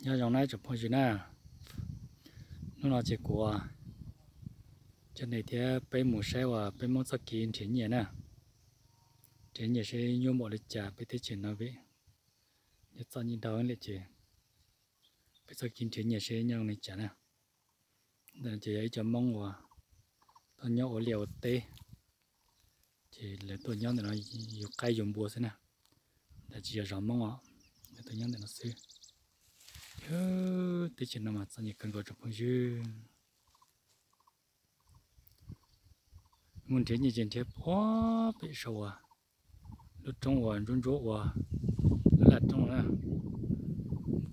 Nyob zoo na tsoom phooj ywg na, hnub no ces kuv coj nej thiab peb mus saib uas peb Hmoob txoj kev nrhiav nyiaj na, nrhiav nyiaj seb nyuaj npaum li cas peb teb chaws no vim nyiaj txoj nyiaj dau li ces peb txoj kev nrhiav nyiaj seb nyob zoo li cas na. Ntawm no ces yog ib co Hmoob uas tuaj nyob ua liaj ua teb, ces lawv tuaj nyob ntawm no yug qaib yug npua xwb na. Ntawm tsis yog zos Hmoob os, lawv tuaj nyob ntawm no xwb. Teb chaws no mas txom nyem kawg nkaus tsoom phooj ywg. Mus nrhiav nyiaj ces nrhiav puag pem saum uas lub roob uas ntsuab ntsuab uas lub laj roob no na.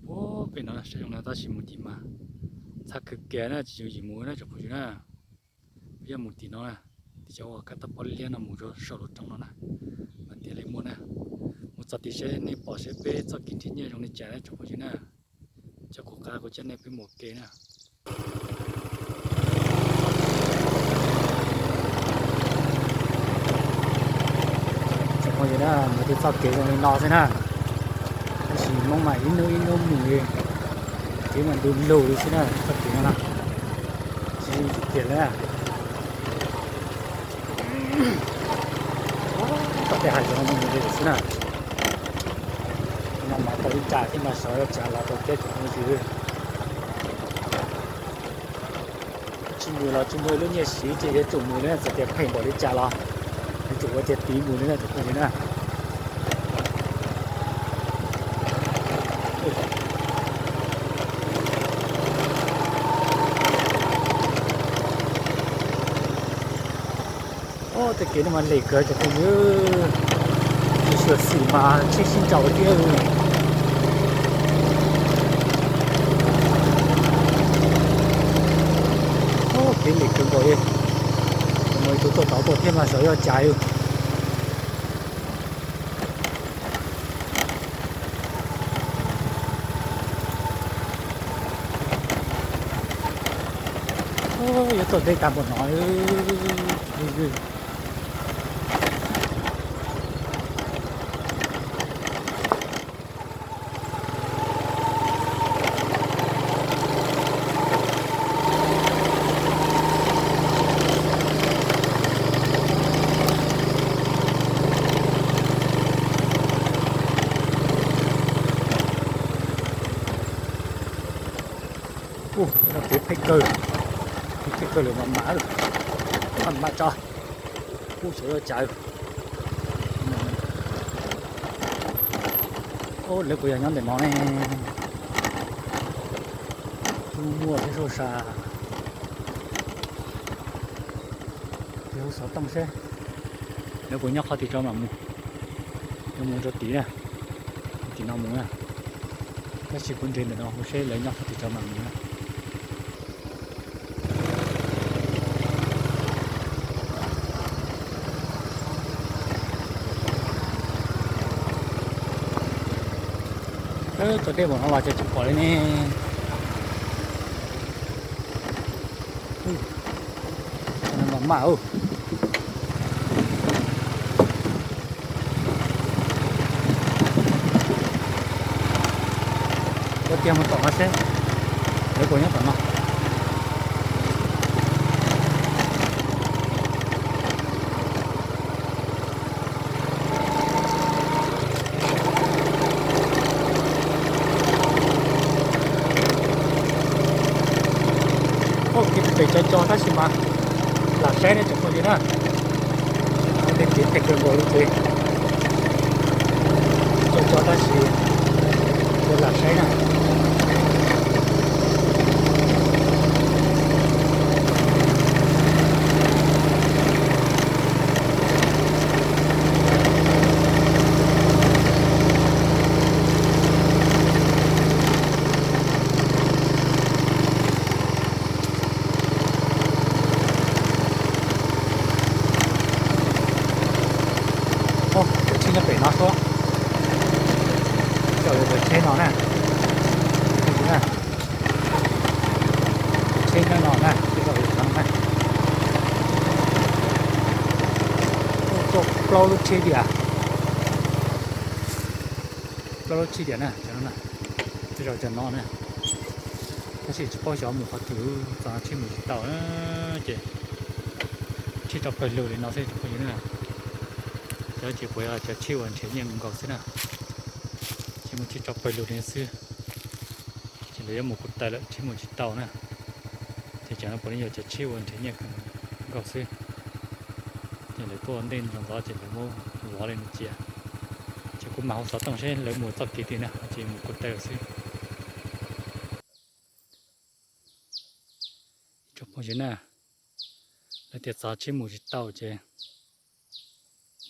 Puag pem no saib zoo no tab sis mus tim mas ntxhab kawg kiag na tsis yooj yim mus na tsoom phooj ywg na. Peb yuav mus tim no na, tim cov uas kab toj pob liab no mus rau saum lub roob no na, mas thiaj li muaj na. Mus txog tim seb nej pom seb peb txoj kev nrhiav nyiaj zoo li cas na tsoom phooj ywg na. Coj kuv qab kuv coj nej peb mus ua ke na. Tsoom phooj ywg na, mus tej txoj kev zoo li no xwb na, tab sis Hmoob mas ib hnub ib hnub mus li, kev mas ntu lug li xwb na txoj kev no na, tsis yooj yim tiag li na. Tom tej hav zoov no mus li xwb na. No mas tau ib tsam thiab mas xyov yuav tsav los rau peb tsoom phooj ywg. Tsis mus los tsis muaj lub nyiaj siv ces yuav tsum mus li na, txawm tias pheej npaum li cas los yuav tsum ua tiag tiv mus li na tsoom phooj ywg na. Tej kev no mas lem kawg tsoom phooj ywg, tsis xyuam xim mas tsheb sib nraus thiab. Kev lem kawg nkaus li, mus tus tuaj tod tuaj thiab mas xyov yog cas li. Yuav tuaj deb tag npaum no. Ua no kev phem kawg, kev phem kawg lawm mas mam, mam tso. Kuj xyov yuav cas. Lawv puas yog nyob ntawm no ne? Kuj muaj thiab sab sab. Yog xov tooj seb lawv puas nyob qhov tim tso mam mus. Yuav mus rau tim na, tim no mus na. Tab sis kuv nres ntawm no hu seb lawv nyob qhov tim tso mam mus na. Tau dej npaum no los cas tsis pom li ne. Maj maj. Ua tiag mus tom no seb lawv puas nyob tom no. Kev pem co co tab sis mas lam saib ne tsoom phooj ywg na. Tej kev phem kawg nkaus li ces co co tab sis lam saib na. Cov tsheb nyob pem no suab, cov tsheb no na, tsheb nyob no na, cov tsheb no na, tuaj plaub lub tsheb tiag, plaub lub tsheb tiag na cov no na. Tej zaum cov no na, tab sis tsis paub xyov mus qhov twg, txog no tsheb mus tsis tau na, ces tsheb tso pawg lug li no xwb tsoom phooj ywg na. Cov ces puas yog cov tsheb uas nrhiav nyiaj nkaus xwb na, ces muaj tsheb tso pawg lug li xwb, ces lawv yuav mus kuv taw lawm tsheb mus tsis tau na. Ces cov no puav leej yog cov tsheb uas nrhiav nyiaj kawg nkaus xwb, ces lawv tuaj ntej ntxov ntxov ces lawv muab vov li no cia. Ces kuv mam hu xov tooj seb lawv mus txoj kev twg na, ces mus kuv taw xwb. Tsoom phooj ywg na, lawv tias txog tsheb mus tsis tau ces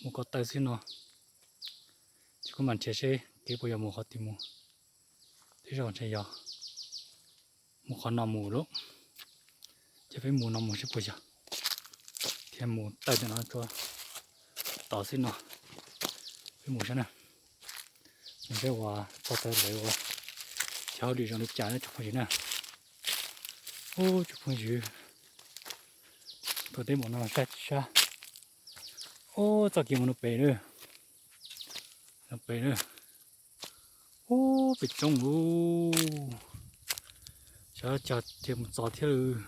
mus ko taw xwb no. Ces kuv mam nrhiav seb kev puas yog mus qhov twg mus. Tej zaum ntshe yog mus qhov no mus lauj, ces peb mus no mus seb puas yog, thiab mus taw ntawm no rau tod xwb no. Peb mus saib na, mus saib uas txog tau lawv ua cov hauj lwm zoo li cas na tsoom phooj ywg na. Ub tsoom phooj ywg, tuaj deb npaum no sab tsis sab. Ub txoj kev mus no pem na, no pem na. Ub pem roob lauj, xyov cas thiaj mus txog thiab lawm.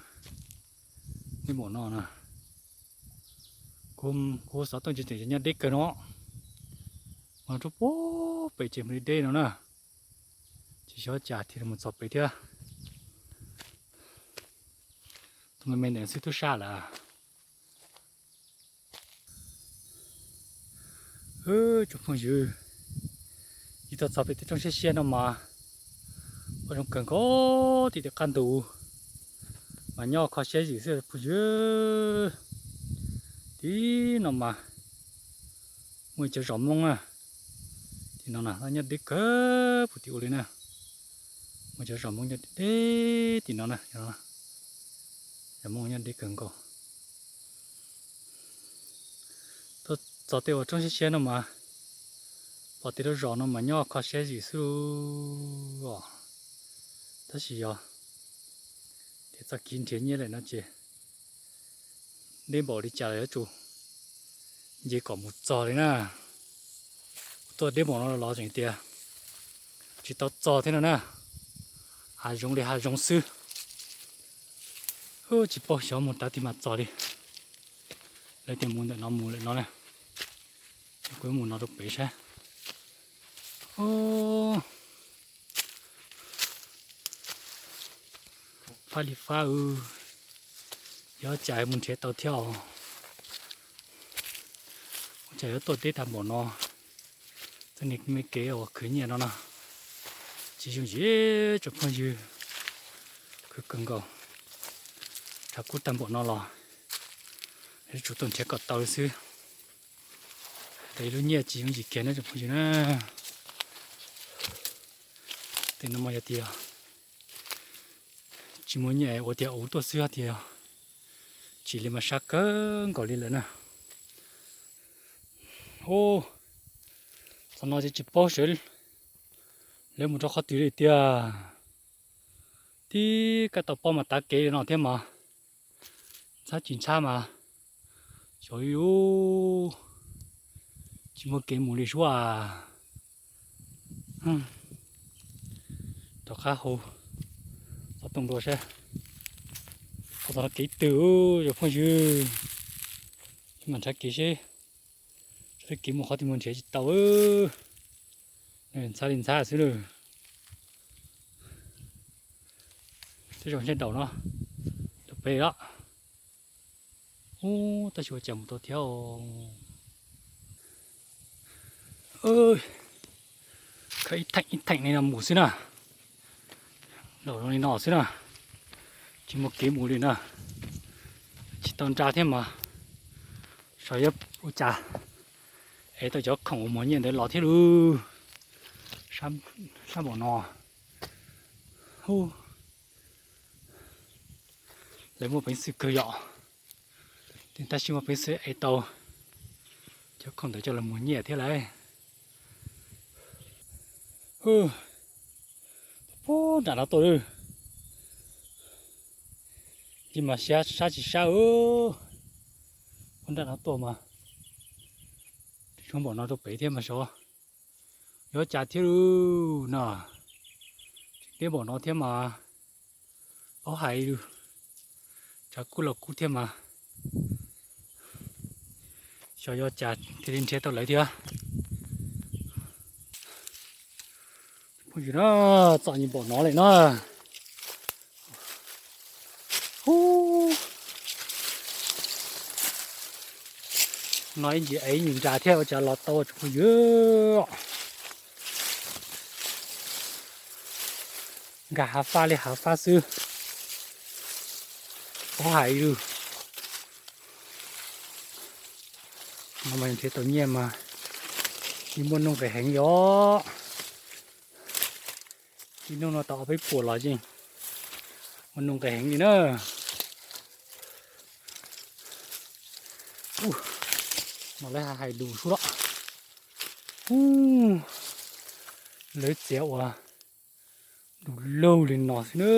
Deb npaum no na, kuv xov tooj tseem nyob deb kawg no, mas rau puag pem ces mus li deb no na, tsis xyov cas thiaj li mus txog pem thiab. Tus me me ntawm xwb tub sab lawm. Tsoom phooj ywg, yus tuaj txog pem tej roob siab siab no mas ua zoo kawg nkaus, tim tej qab ntug mas nyob kho siab zim xwb phooj ywg. Tim no mas muaj cov zos Hmoob na, tim no na nyob deb kawg puag tim ub li na. Muaj cov zos Hmoob nyob deb tim no na, zos Hmoob nyob deb kawg nkaus. Tuaj txog tej uas roob siab siab no mas pom tej lub zos no mas nyob kho siab zim xwb os. Tab sis yog tias txoj kev nrhiav nyiaj lawm no ces deb npaum li cas los yuav tsum nce kom mus txog li na. Kuv tuaj deb npaum no los tseem tias tsis tau txog thiab no na. Hav zoov li hav zoov xwb. Tsis paub xyov mus tav twg mas txog li. Lawv tias mus ntawm no mus lawm no na, kuv mus no rau pem saib. Fab li fab, yog cas mus nrhiav tau thiab os. Ua cas yuav tuaj deb tag npaum no. Txoj niag me kev uas khwv nyiaj no no tsis yooj yim tsoom phooj ywg, khwv kawg nkaus. Tshav kub tag npaum no los yuav tsum tuaj nrhiav kom tau li xwb. Tes lub nyiaj tsis yooj yim kiag na tsoom phooj ywg na. Tej no mas yog tias tsis muaj nyiaj ua tiag ua tuaj xwb tiag, tsis li mas sab kawg nkaus li lawm na. Ub, txog no ces tsis paub sawv lawv mus rau qhov twg li tiag. Tib kab tau pob mas tav kev li no thiab mas ntxhab tsis ntxhab mas xyov li ub, tsis muaj kev mus li suab. Rov qab hu xov tooj dua seb ho txog kev twg, yog phooj ywg, mam nrhiav kev seb, nrhiav kev mus qhov twg mus nrhiav tsis tau. Ntxhab li ntxhab xwb na. Tej zaum ntshe daum no, daum pem los. Ub, tab sis ua cas mus tau thiab. Khawb ib theem ib theem li no mus xwb na. Daum zoo li no xwb na, tsis muaj kev mus li na. Tsis tau nra thiab mas, xyov yuav ua cas es tau cov khoom uas muag nyiaj ntawd los thiab lauj. Sab npaum no. Lawv muaj peev xwm kawg yom, tab sis muaj peev xwm es tau cov khoom ntawd coj los muag nyiaj thiab lauj. Puag nram no tuaj lawm, cia mas sab tsis sab. Puag nram no tuaj mas tsis tshua npaum no rau pem thiab mas xyov yuav cas thiab lauj no. Deb npaum no thiab mas, paub hais li, tshav kub los kub thiab mas, xyov yuav cas thiaj li nrhiav tau lawv thiab. Phooj ywg na, txom nyem npaum no lawm na. Ub, no ib ntsis ev ib ntsis nra thiab ua cas los tau tsoom phooj ywg. Nkag hav fab li hav fab xwb, paub hais li. No mas nrhiav tau nyiaj mas tsis muaj nuj nqis heev li os. Ib hnub no tau ob peb puas los yeej muaj nuj nqis heev li na. Ub, no lawv hais lus sub los. Ub, lawv txiav ua du lug li no xwb na.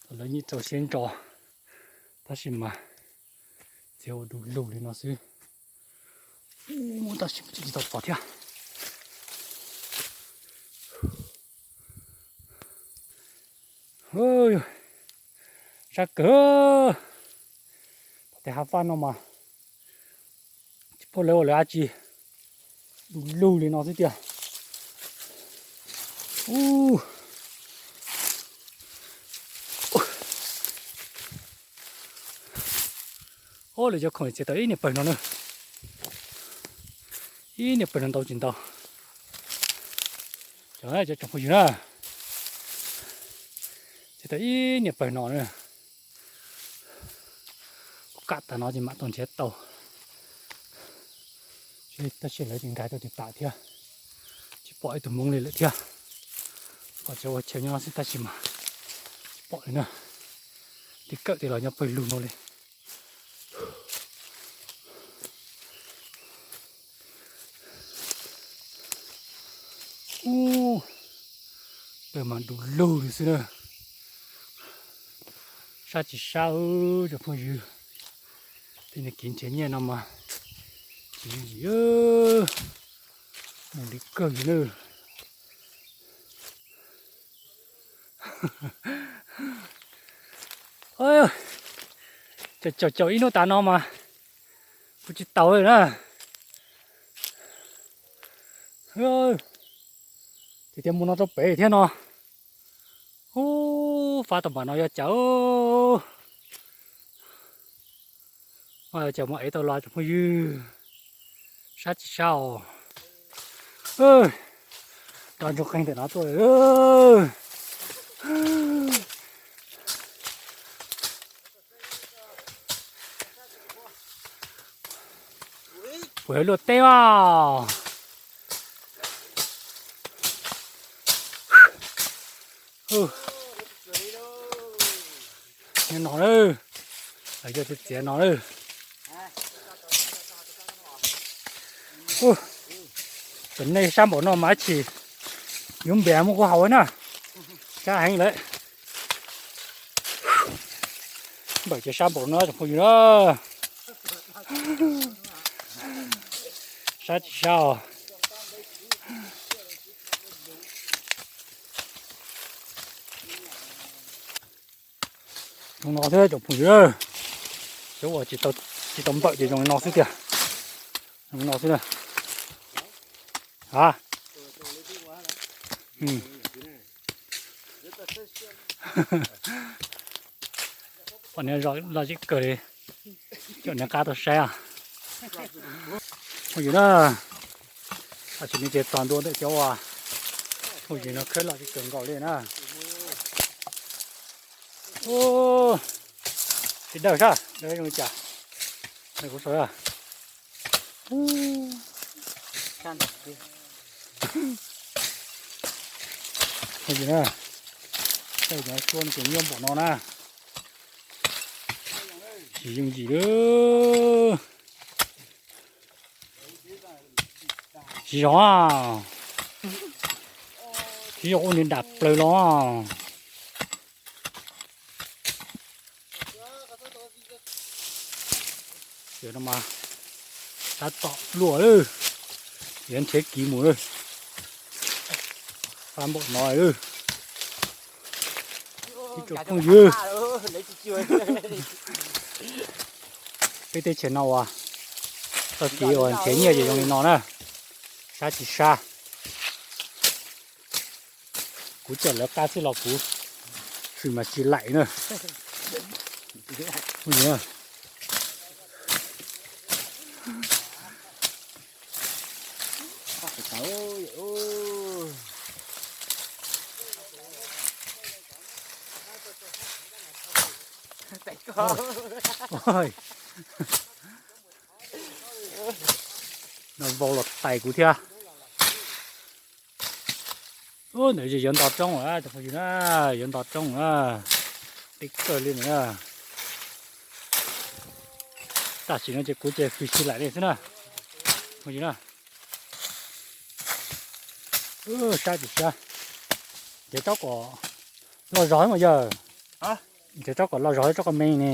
Thaum lawv nyiam rau siab ntso, tab sis mas txiav ua du lug li no xwb. Tab sis tsis tau pom thiab. Sab kawg, pom tej hav fab no mas tsis paub lawv ua lawv dab tsi, du lug li no xwb tiag. Ub, ub, lawv cov khoom txiav tau ib niam pawg no na, ib niam pawg no ntau tsis ntau. Cov tsoom phooj ywg na, txiav tau ib niam pawg no na. Kuv kam tas no ces mam tau nrhiav tau. Tab sis lawv tsis nkag rau tim pam thiab, tsis pom ib tug hmoob li lawm thiab. Pom cov ua chaw nyob no xwb tab sis mas tsis pom li na. Tiv kawm tias los nyob pawg lug no li. Ub, pawg mas du lug li xwb na. Sab tsis sab, tsoom phooj ywg, tej niag kev nrhiav nyiaj no mas tsis yooj yim, mus li kawg li na. Caum caum ib hnub tas no mas kuv tsis taus li na. Ces tias mus no rau pem thiab no. Ub, fab tau npaum no yuav cas, yuav cas mus ev tau los tsoom phooj ywg. Sab tsis sab os. Rov ntsoog qeeg ntawm no tuaj. Kuv yuav luaj teb os. Nyob no na, yog txiav txiav no na. Cov nej sab npaum no mas ib chim yuav npias muaj kuv haus na. Sab heev lawm. Npawm ces sab npaum no tsoom phooj ywg na. Sab tsis sab os. Zoo no xwb tsoom phooj ywg, cov uas tsis tau npawm ces zoo li no xwb tiag. Zoo li no xwb na. A, pom niag lom zem kawg li, caum niag qab tuaj saib os. Phooj ywg na, tam sim no ces txog ntua ntawm cov uas phooj ywg no khawb lom zem kawg nkaus li na. Ub, sib dawj sab, dawj zoo li cas. Kuv sau. Phooj ywg na, tej cov tshuab no ces nyuaj npaum no na. Tsis yooj yim li. Tsis zog, tsis zog ua nws dam plaws los. Ces no mas tab tom luaj lawm, yuav nrhiav kiv mus lawm. Npaum no, ib tsoom phooj ywg, peb teb chaws no uas tag kis uas nrhiav nyiaj ces zoo li no na, sab tsis sab. Kuv coj lawv qab xwb los kuv sim mas tsis laim na. No vau los tais kuv thiab. Ub, ntawd yuav nto roob lawm cov phooj ywg na, yuav nto roob na, teb kawg li na. Tam sim no ces kuv ces fwj si laim li xwb na, phooj ywg na. Sab tsis sab, ces tsob kom loj zog mas yawg, ces tsob kom loj zog tsob kom me ne,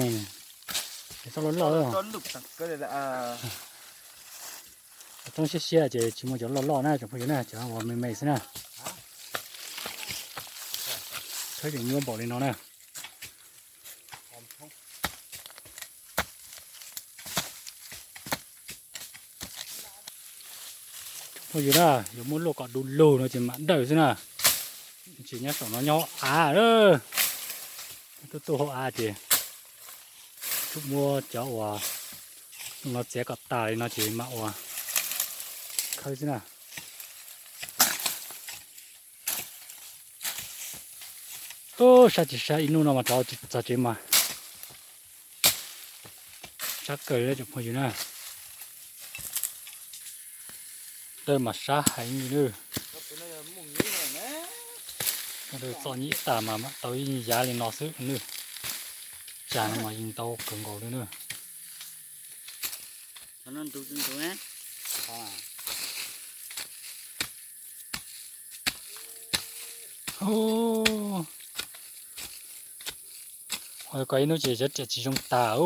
ces tsob loj loj. Roob siab siab ces tsis muaj cov loj loj na tsoom phooj ywg na, cov uas me me xwb na. Tshawb ces nyuaj npaum li no na. Phooj ywg na, yuav muab luaj kom du lug no ces mam dawj xwb na. Tsis nyob saum no nyob hauv av, tuaj tuaj hauv av ces tsuas muab cov uas no txiav kom tas li no ces mam ua khawb xwb na. Ub, sab tsis sab ib hnub no mas rov txog tsev mas sab kawg li tsoom phooj ywg na. Dawj mas sab heev li nawb. Dawj txom nyem tas mas mam tau ib yav li no xwb nawb. Cas no mas yeej ntau kawg nkaus li nawb. Ua ko ib hnub ces cov riam tsis zoo tas.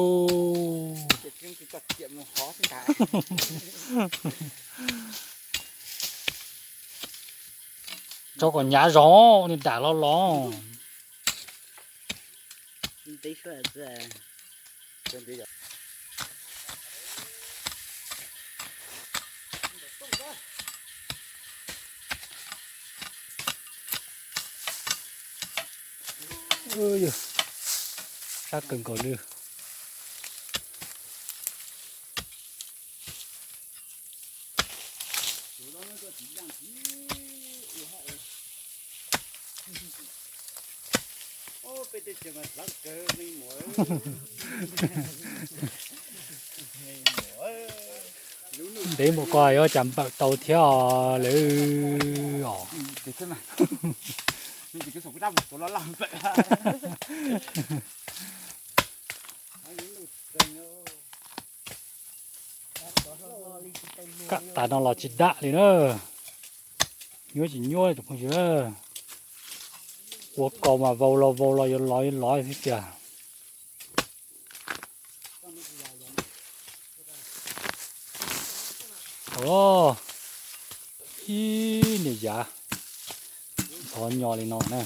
Tso kom hnyav zog, nws dam los los. Sab kawg nkaus li. Ntev mus ko yuav cas npawm tau thiab lawm os. Kam tas no los tsis dam li na. Nyuaj tsis nyuaj tsoom phooj ywg. Ua kaus mas vau los vau los yuav lov yuav lov xwb tiag. Ib niag yav ntxhov nyo li no na.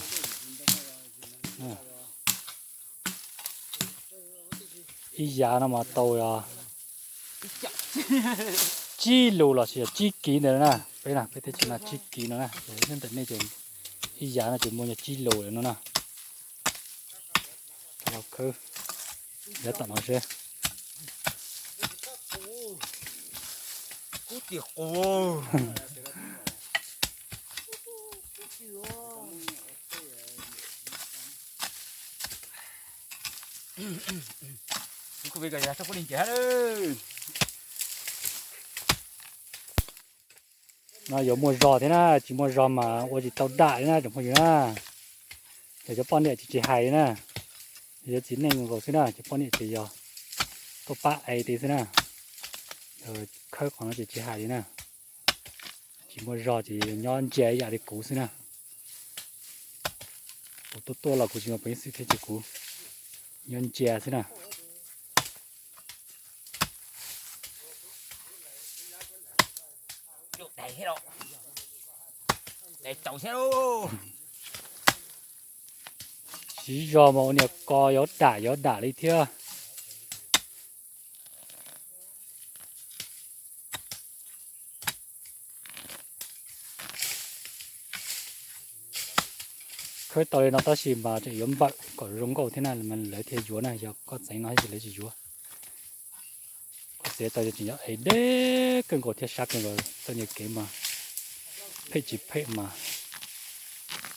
Ib yav no mas tau tsib lus los sis yog tsib kiv ntawd na. Peb na, peb teb chaws no tsib kiv no na, yog ntawm nej ces ib yav no ces muaj yog tsib lus lawm no na. Los khawb yav tom no seb. Kub tim qus. No yuav muaj zog thiab na, tsis muaj zog mas ua tsis tau dam li na tsoom phooj ywg na. Yog cov poj niam ces tsis hais li na, yog txiv neej nkaus xwb na, cov poj niam ces yog tuaj pab ais xwb na. Khawb qhov no ces tsis hais li na. Tsis muaj zog ces nyob ntsia ib yam li kuv xwb na. Kuv tuaj tuaj los kuv tsis muaj peev xwm thiab ces kuv nyob ntsia xwb na. Siv zog mas ua niag ko yuav dam yuav dam li thiab. Khawb tau li no tab sis mas tseem yuav npawm kom zoo nkauj thiab na, lawv thiaj yuav na, yog koj txeev no thiab ces lawv tsis yuav. Koj txiav tau tseem yuav ev deb kawg nkaus thiab sab kawg nkaus, txoj niag kev mas phem tsis phem mas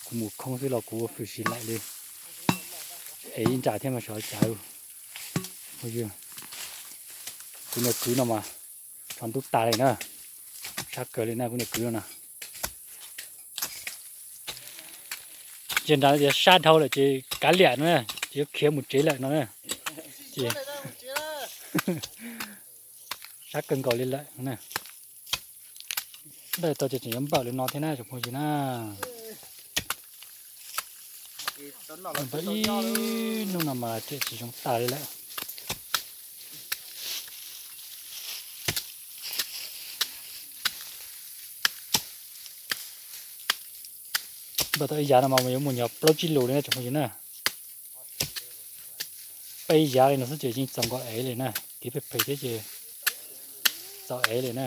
kuv mus khoob xwb los kuv ua hwj si laim li. Ev ib nra thiab mas sawv cav. Kuv niag kwv no mas tso ntub tag li na, sab kawg li na kuv niag kwv no na. Ces nrad tias sab dhau lawm ces kav liam no na, ces yuav khiav mus tsev lawm no na. Ces sab kawg nkaus li lawm na. Dawj tau ces tseem yuav npawm li no thiab na tsoom phooj ywg na. Npawm ib hnub no mas riam tsis zoo tas li lawm. Npawm tau ib yav no mas yuav mus nyuag plaub tsib lus li na tsoom phooj ywg na. Peb yav li no xwb ces yeej txaus nkaus ev li na, kev phem phem thiab ces txaus ev li na.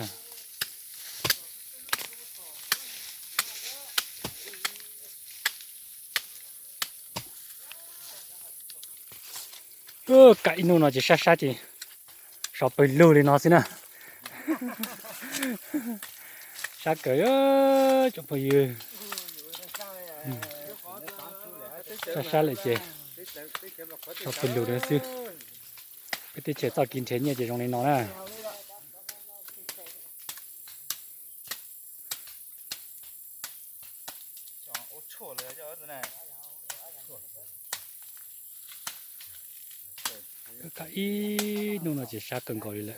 Kam ib hnub no ces sab sab ces so pawg lug li no xwb na. Sab kawg tsoom phooj ywg. Sab sab lawm ces so pawg lug li xwb. Peb teb chaws txoj kev nrhiav nyiaj ces zoo li no na. Kam ib hnub no ces sab kawg nkaus li lawm,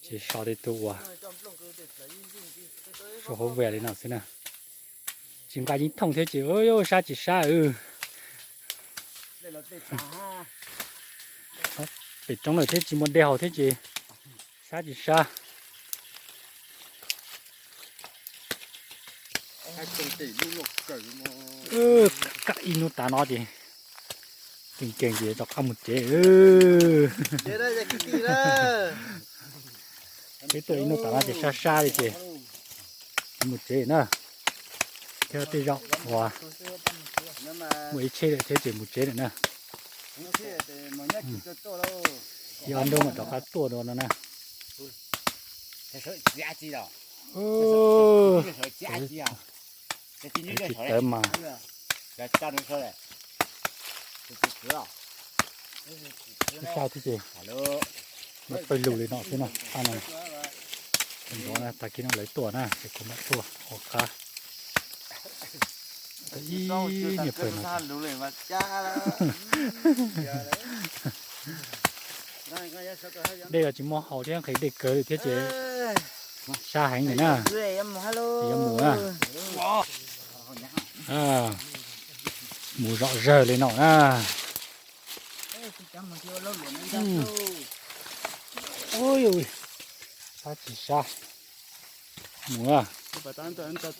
ces so tej tug uas so hauv vaj li no xwb na. Tsis nqa yeej thooj thiab ces sab tsis sab. Pem roob lawm thiab tsis muaj dej haus thiab ces sab tsis sab. Kam ib hnub tav no ces keej keej ces rov qab mus tsev. Peb tuaj ib hnub tav no ces sab sab li ces mus tsev na. Thiab tej zaum uas muaj ib tsheb lawm thiab ces mus tsev lawm na. Ib ob hnub mam rov qab tuaj dua no na. Tsis tawv mas sab thiab ces muab pawg lug li no xwb na. Qab no, nrov na, tag kis no lawv tuaj na ces kuv mam tuaj ua qab. Ib niag pawg no. Dej los tsis muaj haus thiab, nqhis dej kawg li thiab ces sab heev li na. Yuav mus na. Mus zom zawg li no na. Sab tsis sab. Mus,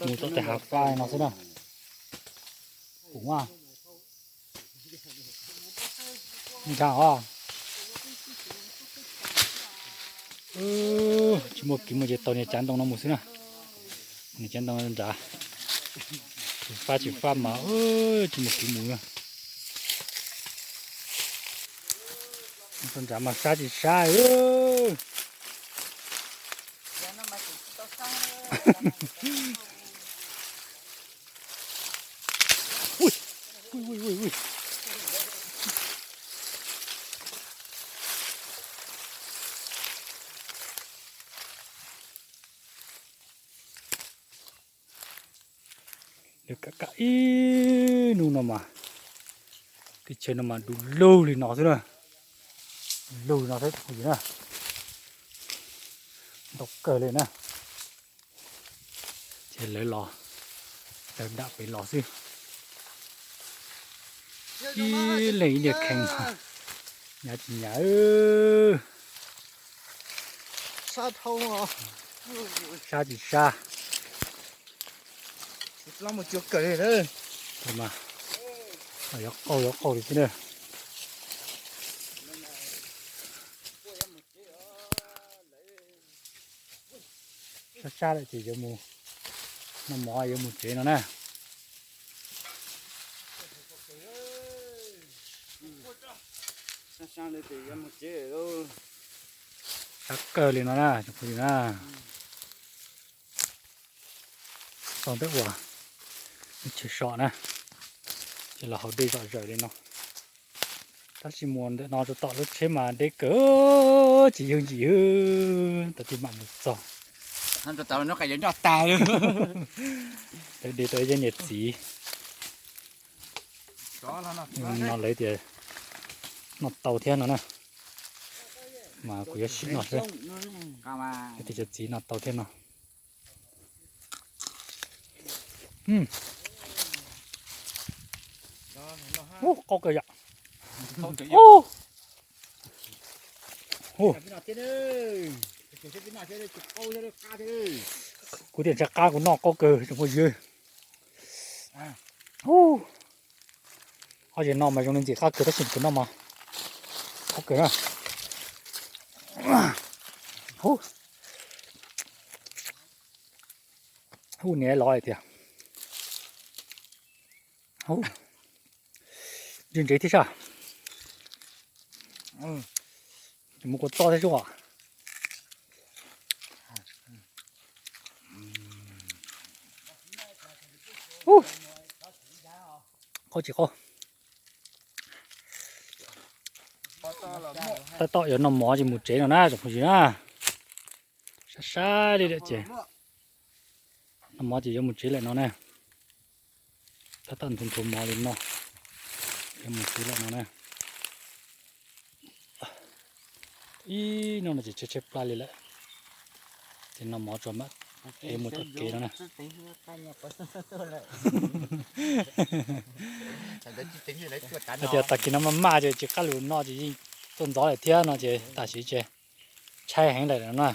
mus txog tej hav fab no xwb na. Mus, nkag os. Tsis muaj kev mus ces taug niag cav ntoo no mus xwb na. Niag cav ntoo nrad, tsis fab tsis fab mas tsis muaj kev mus. Tau nrad mas sab tsis sab. Lawv kam kam ib hnub no mas teb chaws no mas du lug li no xwb na. Du lug li no xwb na. Ntau kawg li na. Ces lawv los, lawv nram pem los xwb. Ib leeg ib niag kheej, nyav tsis nyav. Sab tsis sab. Los mus cuag kawg li na. Mas yuav qauj yuav qauj li xwb na. Sab sab lawm ces yuav mus, noj mov yuav mus tsev no na. Sab kawg li no na tsoom phooj ywg na. Tau ntawm uas chaw so na, ces los haus dej zom zaws li no. Tab sis mus ntawm no rau tom lub tsheb mas deb kawg, tsis yooj yim. Tau tig mam mus txog, tawm deb tau ib niam txiv no lawv tias noj tau thiab no na, mas kuv yuav sim noj xwb. Tias cov txiv noj tau thiab no. Ub, qau kawg yom. Kuv tias ntshai qab kuv noj qau kawg tsoom phooj ywg. Ub, qhov no mas zoo li ntxim qab kawg tab sis kuv noj mas qau kawg na. Ub, niam los hais tias ntse ntsev thiab sas, mus kua txob thiab sub. Qaub tsis qaub. Tab tom yuav noj mov ces mus tsev no na tsoom phooj ywg na. Sab sab li lawm ces noj mov ces yuav mus tsev lawm no na. Tab tom nthuav nthuav mov li no, yuav mus tsev lawm no na. Ib no no ces tshaib tshaib plab li lawm, ces noj mov tso mam ev mus tom kev no na. Hais tias tag kis no maj maj ces tsis qab lus no ces yeej tuaj ntxov lawm thiab no ces tam sim ces tshaib heev lawm no na.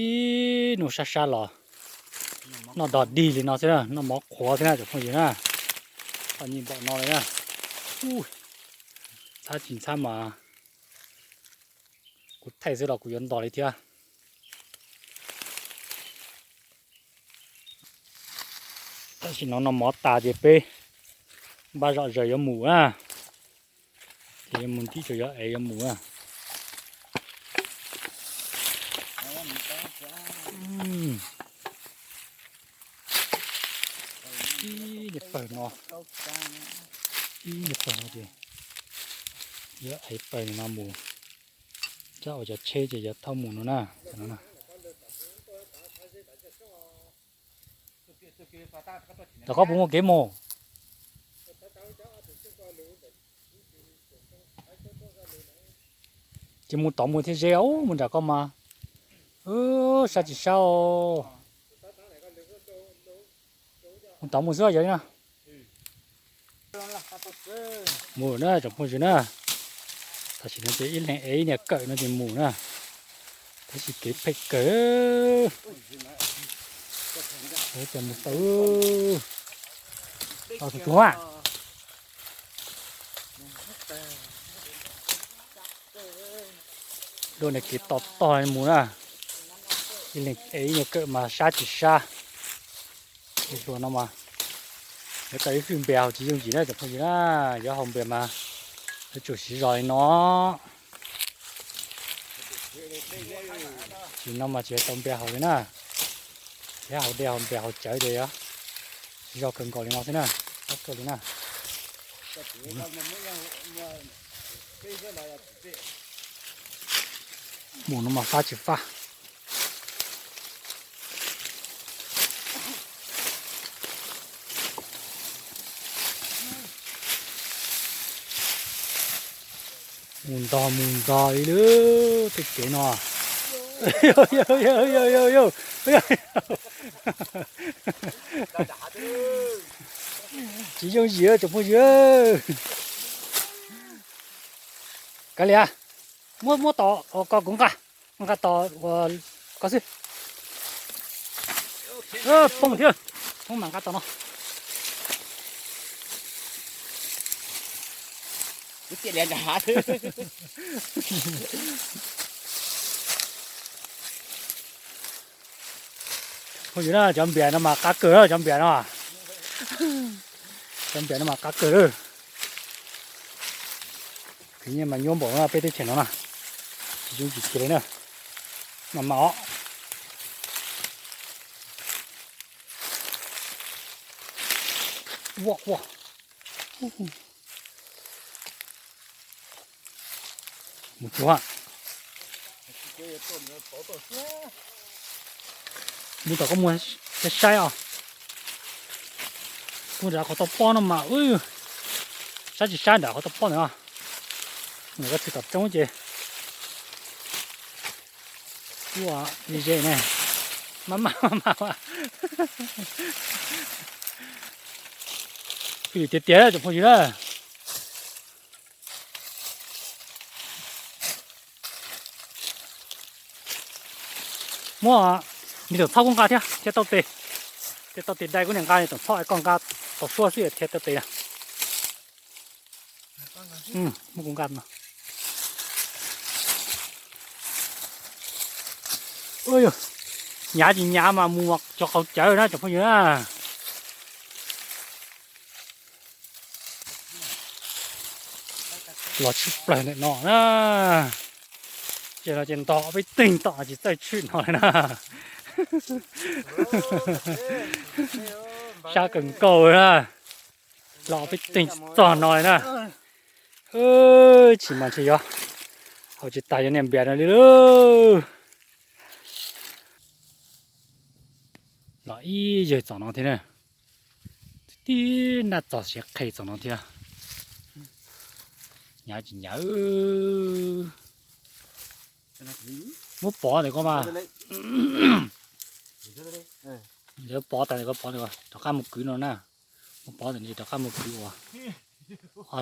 Ib nus sab sab los noj dog dig li no xwb na, noj mov qhuav xwb na tsoom phooj ywg na. Txom nyem npaum no li na. Ntxhab tsis ntxhab mas kuv thaij xwb los kuv yuav ntog li thiab. Tam sim no noj mov tas ces peb npaj zom zaws yuav mus na. Ces yuav mus ntim tsuas yuav ev yuav mus na. Ib niag pawg no, ib niag pawg no ces yuav ev pawg no mus, coj ua cov tsheb ces yuav thauj mus no na. Rov qab puas muaj kev mus? Ces mus tod mus thiaj ze, mus nram ko mas sab tsis sab os. Mus tod mus xwb yog li na. Mus na tsoom phooj ywg na. Tam sim no ces ib leeg ev ib niag kawm no ces mus na. Tab sis kev phem kawg. Mus tau, tau tus tub a. Dua niag kev to tog mus na. Ib leeg ev ib niag kawm mas sab tsis sab. Hluas no mas yuav tau ib hwj npe haus tsis yooj yim na tsoom phooj ywg na. Yuav haus npe mas yuav tsum siv zog li no. Tsis no mas tsis tau npe haus li na. Thiab haus dej haus npe haus cawv ces yuav siv zog kawg nkaus li no xwb na. Tab kawg li na. Mus no mas fab tsis fab. Mus ntog mus ntog li lub tej kev no. Tsis yooj yim tsoom phooj ywg. Kav liam, Muab, muab tos ko kuv nqa, nqa tos ua ko xwb. Poob thiab, poob mas nqa tos no. Phooj ywg na, cov npias no mas qab kawg, cov npias no, cov npias no mas qab kawg lawm. Khwv nyiaj mas nyuaj npaum no peb teb chaws no na, tsis yooj yim kiag li na, mas mas os. Ua ua, mus tsuag. Mus tom koj muag saib saib os. Kuv nrad qhov toj pob no mas, saib tsis saib nram qhov toj pob ntawd. Nws koj txhim tom roob ces ua ze ze ne, maj maj maj maj. Pw tiag tiag tsoom phooj ywg na. Muab me toom txhob kuj nqa thiab, thiab tau tes, thiab tau tes dai kuv niam nqa toom txhob es koj nqa tau suab xwb thiab tau tes na. Muab kuv nqa no. Hnyav tsis hnyav mas mus cov qaug cawv na tsoom phooj ywg na. Los tshwm plaws ntawm no na. Ces no ces ntog peb teeg tom tsis txawj tshwm no li na. Sab kawg nkaus na. Los peb teeg tsis txog no li na. Tsis mas ntshe yog haus tsis tas yog niag npias no li lauj. Los ib yawg txom no thiab na. Tib naj txog siav qhe txog no thiab. Nyav tsis nyav. Muab pov ntawm ko mas. Lawv pov tas ntawm ko, pov ntawm ko rov qab mus kwv no na. Muab pov ntawm no rov qab mus kwv ua. Pov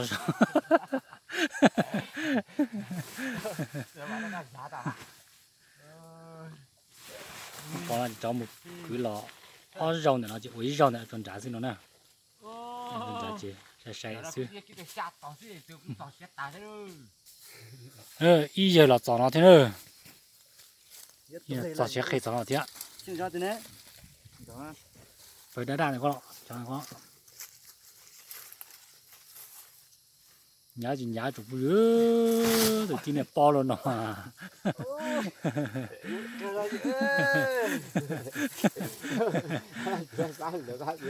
no rov mus kwv los ob zaug ntawm no ces ua ib zaug ntawm tso nrad xwb no na. Nrad ces sai sai xwb. Ib yawg los txog no thiab na. Txog siav qhe txog no thiab. Pawg dab dab ntawm ko, nyav tsis nyav tsoom phooj ywg, tus tib niag pob los no.